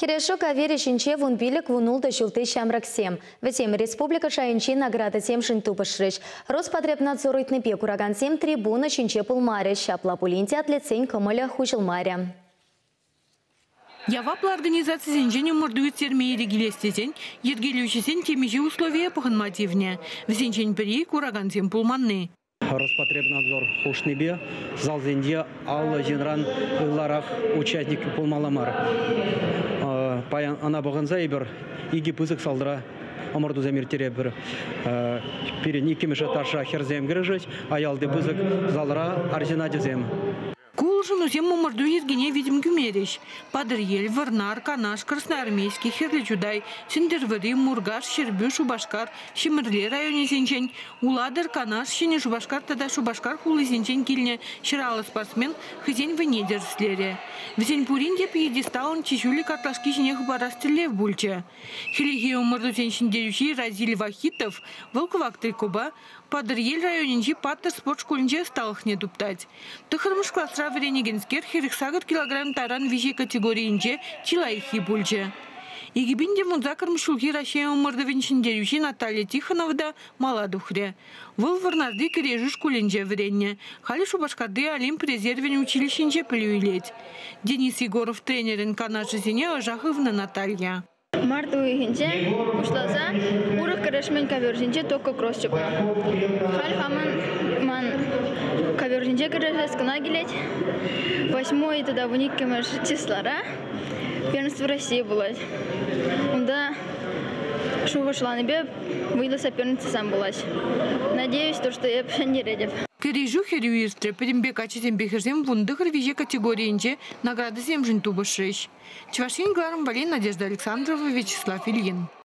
Кӗрешӳ кавирӗ ҫинче 15-16 ҫулти ҫамрӑксем. Вӗсем республика шайӗнчи наградӑсемшӗн тупӑшрӗҫ. Роспотребнадзор ыйтнипе куракансем трибуна ҫинче пулмарӗҫ. Ҫапла пулин те атлетсен кӑмӑлӗ хуҫӑлмарӗ. Яваплӑ организацисенчен ӑмӑрту ирттерме ирӗк илес тесен йӗркелӳҫӗсен темиҫе условие пӑхӑнма тивнӗ. Вӗсенчен пӗри – куракансем пулманни. Роспотребнадзор хушнипе залсенче 50 ҫынран ытларах участник пулмалла мар. Паян ӑна пӑхӑнса эпир икӗ пысӑк залра ӑмӑртусем ирттеретпӗр. Пирӗн иккӗмӗш этажра хӗрсем кӗрешӗҫ, аялти пысӑк залра арҫын ачасем. Ку улшӑнусем ӑмӑрту йӗркине витӗм кӳмерӗҫ. Патӑрьел, Вӑрнар, Канаш, Красноармейски, Хӗрлӗ Чутай, Сӗнтӗрвӑрри, Муркаш, Ҫӗрпӳ, Шупашкар, Ҫӗмӗрле районӗсенчен, Улатӑр, Канаш, Ҫӗнӗ Шупашкар тата Шупашкар хулисенчен килнӗ 150 спортсмен хӑйсен вӑйне тӗрӗслерӗ. Вӗсен пурин те пьедесталӑн чи ҫӳллӗ картлашки ҫине хӑпарас тӗллев пулчӗ. Хӗллехи ӑмӑртусен ҫӗнтерӳҫи Разиль Вахитов вӑл кӑвак трикопа Патӑрьел районӗнчи «Паттӑр» спорт шкулӗнче ӑсталӑхне туптать. Тӑххӑрмӗш класра вӗренекенскер 48 килограмм таран виҫе категорийӗнче чи лайӑххи пулчӗ. 2018 ҫулхи Раҫҫей ӑмӑртӑвӗн ҫӗнтерӳҫи Наталья Тихонова та мала тухрӗ. Вӑл Вӑрнарти кӗрешӳ шкулӗнче вӗреннӗ, халӗ Шупашкарти Олимп резервӗн училищинче пӗлӳ илет. Денис Егоров тренерӗн канашӗсене ӑша хывнӑ Наталья. Март уйӑхӗнче пуҫласа урӑх кӗрешмен ковер ҫинче только кросс чупнӑ. Халь хамӑн ман ковер ҫинче кӗрешес кӑна килет. Восьмой тата 12-мӗш числара первенство России пулать. Унта шухӑшланипе вӑйлӑ соперницӑсем пулаҫ. Надеюсь, то, что эп ҫӗнтеретӗп. Кӗрешӳ хӗрӳ иртрӗ. Пӗтӗмпе каччӑсемпе хӗрсем 19 виҫе категорийӗнче наградӑсемшӗн тупӑшрӗҫ. Чӑваш Ен кӑларӑм валли Надежда Александрова, Вячеслав Ильин.